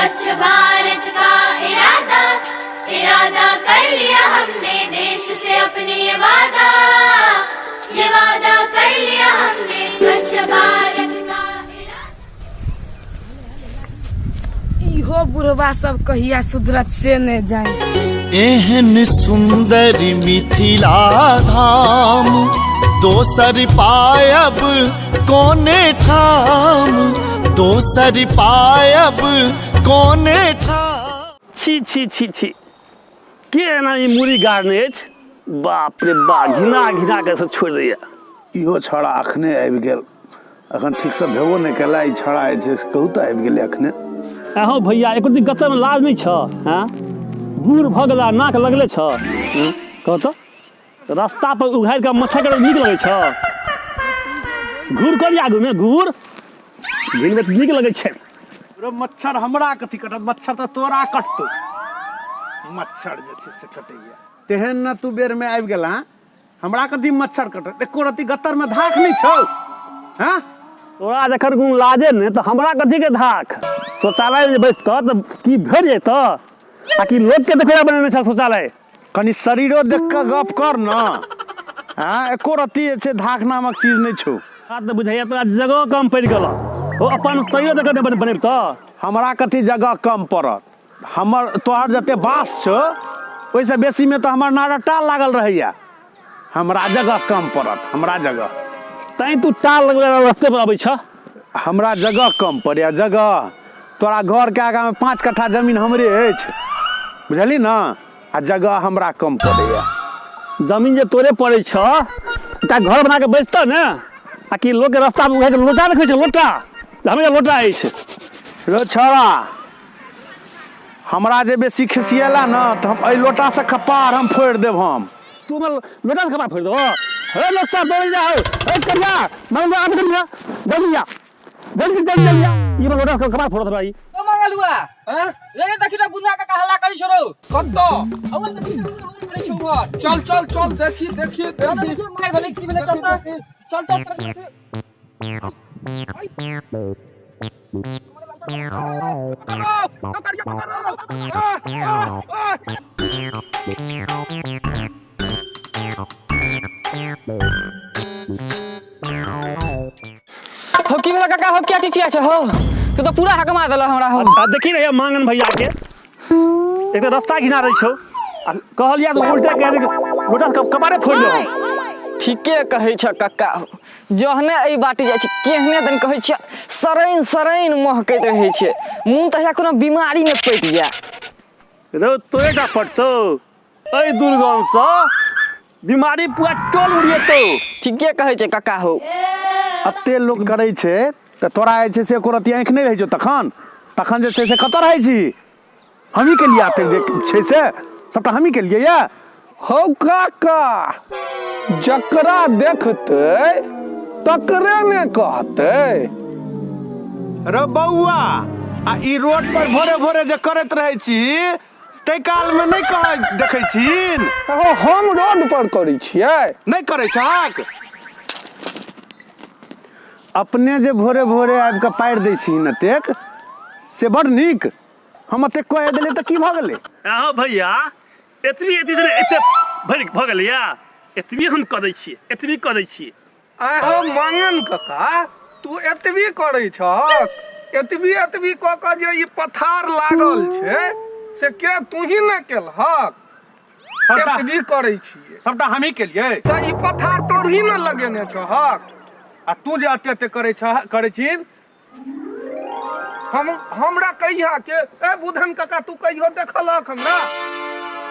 स्वच्छ भारत का इरादा, इरादा कर लिया हमने देश से अपने ये वादा, ये वादा कर लिया हमने स्वच्छ भारत का इरादा। इहो बुढ़वा सब कहिया सुधरत से ने जाए। एहन सुंदर मिथिला धाम, दोसर पायब कोने ठाम, दोसर पायब कोने ठाम। छी छी छी छी, के एना ई मुड़ी गाड़ने अछि? बाप रे बा, घिना घिना के सब छोड़ि दैया। इहो छौड़ा अखने आबि गेल, अखन ठीकसँ भेबो नहि केला, ई छौड़ा जे छै से कहू तऽ आबि गेलै अखने। अहो भैया, एको दिन गतरमे लाज नहि छह? हँ, बूढ़ भऽ गेला, नाक लगले छह। हँ, कह तऽ, रास्ता पर उघारि कऽ मच्छर के नीक लगै छह? घूर कर आगूमे, घूर घिनबैत नीक लगै छै। रो मच्छर हमरा कथी कटत, मच्छर तऽ तोरा कटतौ। मच्छर जे छै से कटैया तेहन न, तू बेरमे आबि गेला, हमरा कथी मच्छर कटत? एको रत्ती गत्तरमे धाक नहि छौ? हँ, तोरा जखन कोनो लाजे ने तऽ हमरा कथीके धाक? शौचालय जे बैसतऽ तऽ की भेट जैतऽ? आ कि लोकके देखै बनेने छल शौचालय? कनि शरीरो देख कऽ गप कर न। हँ, एको रत्ती जे छै धाक नामक चीज नहि छौ। बात तऽ बुझाइया तोरा जगह कम पड़ि गेल। ओ अपन शरीरो देख कऽ बनेबतऽ? हमरा कथी जगह कम पड़त? हमर तोहर जते बाँस छौ ओहिसँ बेसीमे तऽ हमर नारा टाल लागल रहैया। हमरा जगह कम पड़त? हमरा जगह तैं तू टाल लगबै रस्ते पर अबै छह। हमरा जगह कम पड़ैया जगह? तोरा घरके आगाँमे 5 कट्ठा जमीन हमरे अछि, बुझलही ने? आ जगह हमरा कम पड़ैया? जमीन जे तोरे पड़ै छह, एकटा घर बना कऽ बैसतह ने, आ कि लोकके रस्तामे उघारि कऽ लोटा देखै छै? लोटा हमरे लोटा अछि। रो छौड़ा, हमरा जे बेसी खिसिएला ने तऽ हम एहि लोटासँ कपार हम फोड़ि देब हम। तू हमर लोटासँ कपार फोड़ि देबह? हे लोक सब, दौड़ जाओ। हे करिया मंगलुआ, आब करिया, जल्दी आ, जल्दी जल्दी जल्दी आ। ई हमर लोटासँ कपार फोड़त हमरा ई। ओ मंगलुआ, हैं रे रे, देखी त गुंजा काका हल्ला करै छौ रौ। कतऽ? औ देखी त, हल्ला करै छौ उम्हर। चल चल चल, देखी देखी। चल। देखी। देखी, मार भेलै की भेलै? चल त, चल चल। हो की भेलै काका? हो क्या चीज छै? हो तू तऽ पूरा हकमा देलह हमरा हो। आ देखी रहिया मांगन भैया के, एक तऽ रास्ता घिना दै छौ आ कहलिया तऽ उल्टा कह दे, गोटा कपारे फोड़ि देबो। ठीके कहै छ कक्का हो। जहने एहि बाटे जाइ छी केहने दन कहै छियै, सरैन सरैन महकैत रहै छै। मोन तऽ होइया कोनो बीमारी नहि पटि जाय। रौ, तोरे टा पटतौ? एहि दुर्गंधसँ बीमारी पूरा टोल उड़िएतौ। ठीके कहै छै कक्का हो। एते लोक करै छै तऽ तोरा जे छै से एको रत्ती आँखि नहि रहै छौ तखन? तखन जे छै से कतऽ रहै छी? हमही केलियै एतेक जे छै से सबटा हमही केलियै यऽ। हौ काका, जकरा देखतै तकरे ने कहतै। रो बौआ, आ ई रोड पर भोरे भोरे जे करैत रहै छी ताहि कालमे नहि कहै देखै छीन? हौ, हम रोड पर करै छियै? नहि करै छहक? अपने जे भोरे भोरे आबि कऽ पारि दै छीन एतेक से बड़ नीक। हम एतेक कह देलियै तऽ की भऽ गेलै? आहो भैया, एतबी एतबी से एते भरि भऽ गेलैया। एतबी हम कऽ दै छियै, एतबी कऽ दै छियै। आँय हौ मांगन कका, तू एतबी करै छहक? एतबी एतबी कऽ कऽ जे ई पथार लागल छै से के तूही ने केलहक? सबटा एतबी करै छियै। सबटा हमही केलियै? तऽ ई पथार तोरही ने लगेने छहक। आ तू जे एते एते करै छह, करै छीन? हम हमरा कहिया के? ए बुधन काका, तू कहियो देखलक हमरा?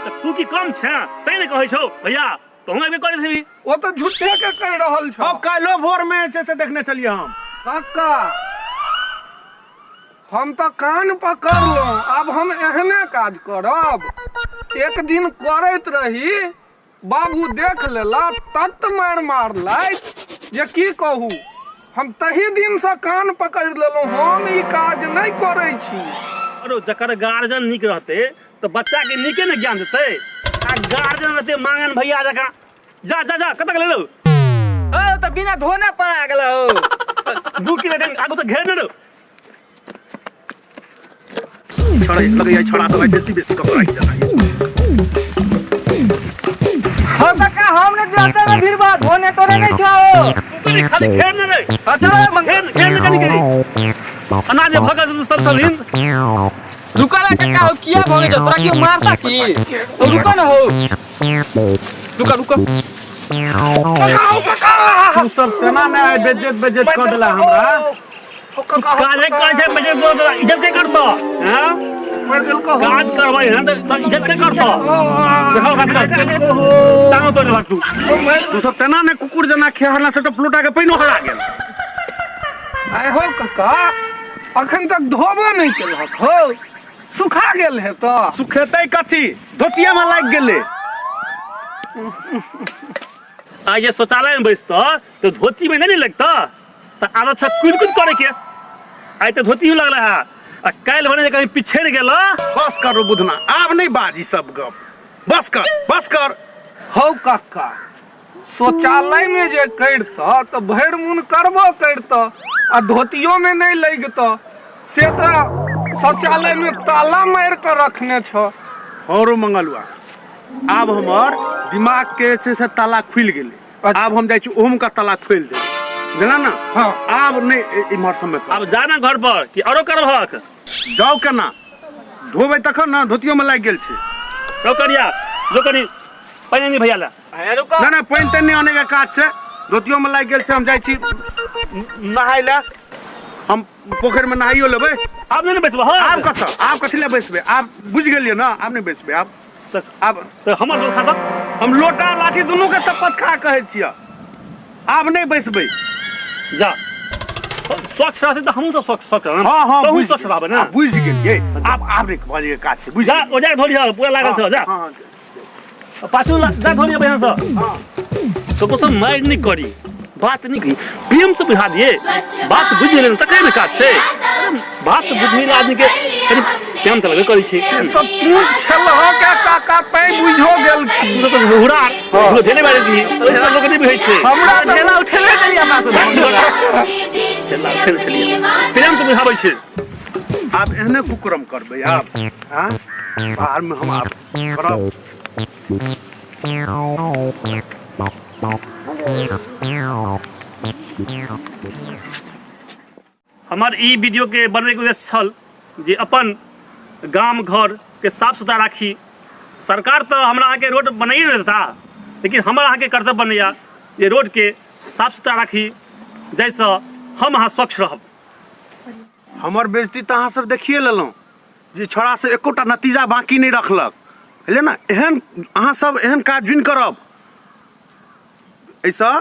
तऽ तू की कम छे? तैं ने कहै छौ भैया, तोहूँ आबि कऽ करैत हेबही। ओ तऽ झूठे के कहि रहल छौ। हौ, काल्हिो भोर मे जे छै से देखने छलियै हम। काका, हम तऽ कान पकड़लहुँ, आब हम एहने काज करब। एक दिन करैत रही, बाबू देख लेला, तत मारि मारलथि जे की कहू। हम तही दिनसँ कान पकड़ि लेलहुँ, हम ई काज नहि करै छी। अरो जकर गार्जियन नीक रहतै तऽ बच्चाके नीके ने ज्ञान देतै। आ गार्जियन रहतै मांगन भैया जकाँ। जा जा जा, कतऽ गेलै रौ? ओ तऽ बिना धोने पड़ा गेल हो। 2 किलो आगू तऽ घेर ने रौ। छड़े लगैया छड़ा सब बेइज्जती बेइज्जती कऽ राखि देला ई सब। हो काका हम ने जाते में भीड़ बा धोने तोरे नहीं छो तू खाली खेल ने रे अच्छा खेल खेल ने कनी करी अनाज भगल तू सब सब हिंद रुका ना काका हो किया भगे छ तोरा क्यों मारता की तो रुका ना हो रुका रुका तू सब तेना ने आइ बेइज्जत बेइज्जत कऽ देला हमरा काजे काज छै बजे दो तो इज्जत के करतो हां मर गेल कहो काज करबै हन त इज्जत के करतो देखो काज कर टांगो तोड़ देलक तू तू सब तेना ने कुकुर जेना खेहरला सबटा प्लोटा के पानिओ हरा गेल आइ हो काका अखन तक धोबो नहि केलक हो सुखा गेल है तऽ सुखेतै कथी धोतिया में लागि गेलै आ ये शौचालय में बैसतो तो धोती में नहीं ने लगतो तो आदत छ कुद कुद करे के आइ तो धोती में लगल है आ काल्हि भने जे कहीं पिछड़ गेल बस करो बुधना आब नहीं बाज ई सब गप बस कर बस कर हौ काका शौचालय में जे करितऽ तऽ भरि मोन करबो करितऽ आ धोतियो में नहि लगितऽ से तऽ शौचालय में ताला मारि कऽ रखने छऽ औरो मंगलुआ आब हमर दिमाग के छै से ताला खुलि गेलै अच्छा। आब हम जाइ छी ओहोमे का ताला खोलि देबै बुझला ने हाँ। आब नहि इम्हर सबमे करब। आब जाना घर पर कि औरो करबहक जाउ केना धोबै तखन ने धोतियोमे लागि गेल छै रो करिया जो करी पानि नहीं भैया ला नहि नहि पानि तानि नहि आनैके काज छै धोतियोमे लागि गेल छै हम जाइ छी नहाय लए हम पोखरिमे नहाइयो लेबै आब नहीं ने बैसबह आब कतऽ आब कथी लए बैसबै आब बुझि गेलियै ने आब नहि बैसबै आब तऽ आब तऽ हमर सब खाता हम लोटा लाठी दुनू के शपथ खा कहै छियै आब नहि बैसबै जा स्वच्छ रहतै तऽ हमहूँ सब स्वच्छ स्वच्छ रहब हाँ हाँ तहूँ बुझि स्वच्छ रहबै ने गेलियै, बुझि गेलियै आब आब नहि बजैके काज छै बुझि जा ओ जा धोलिह पूरा लागल छौ जा हाँ, हाँ पाछू जा धोलिह बढ़िआँ सँ ककरो सब मारि नहि करी बात नहि कही प्रेम से बुझा दिए स्वच्छ बात बुझि गेलै ने तकरे ने काज छै बात बुझै लए आदमीके कनि प्रेम तऽ लगबे करै छै तऽ तू छलह के काका तैं बुझो गेलखिन तू सब तऽ हुरा झेले बारे दी ओहि लोक नहि बुझै छै हमरा तऽ ठेला उठेबे केलियै अपना सब ठेला उठेबे केलियै प्रेम से बुझाबै छै आब एहने कुकरम करबै आब आँ बाहरमे हम आब करब हमर ई वीडियोके बनबैके उद्देश्य छल जे अपन गाम घरके साफ सुथरा राखी। सरकार तऽ हमरा अहाँके रोड बनाइए नहि देता, लेकिन हमर अहाँके कर्तव्य बनैया जे रोडके साफ सुथरा राखी, जाहिसँ हम अहाँ स्वच्छ रहब। हमर बेइज्जती तऽ अहाँ सब देखिए लेलहुँ जे छौड़ा से एकोटा नतीजा बाँकी नहि रखलक बुझलियै ने। एहन अहाँ सब एहन काज जुनि करब, एहिसँ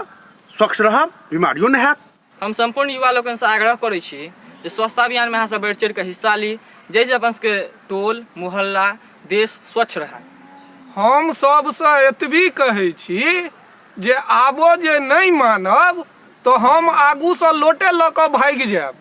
स्वच्छ रहब, बीमारियो नहि हैत। हम सम्पूर्ण युवा लोकनिसँ आग्रह करै छी जे स्वच्छता अभियानमे अहाँ सब बढ़ि चढ़ि कऽ हिस्सा ली, जाहिसँ अपन सबके टोल मोहल्ला देश स्वच्छ रहए। हम सबसँ एतबी कहै छी जे आबो जे नहि मानब तऽ हम आगूसँ लोटे लऽ कऽ भागि जायब।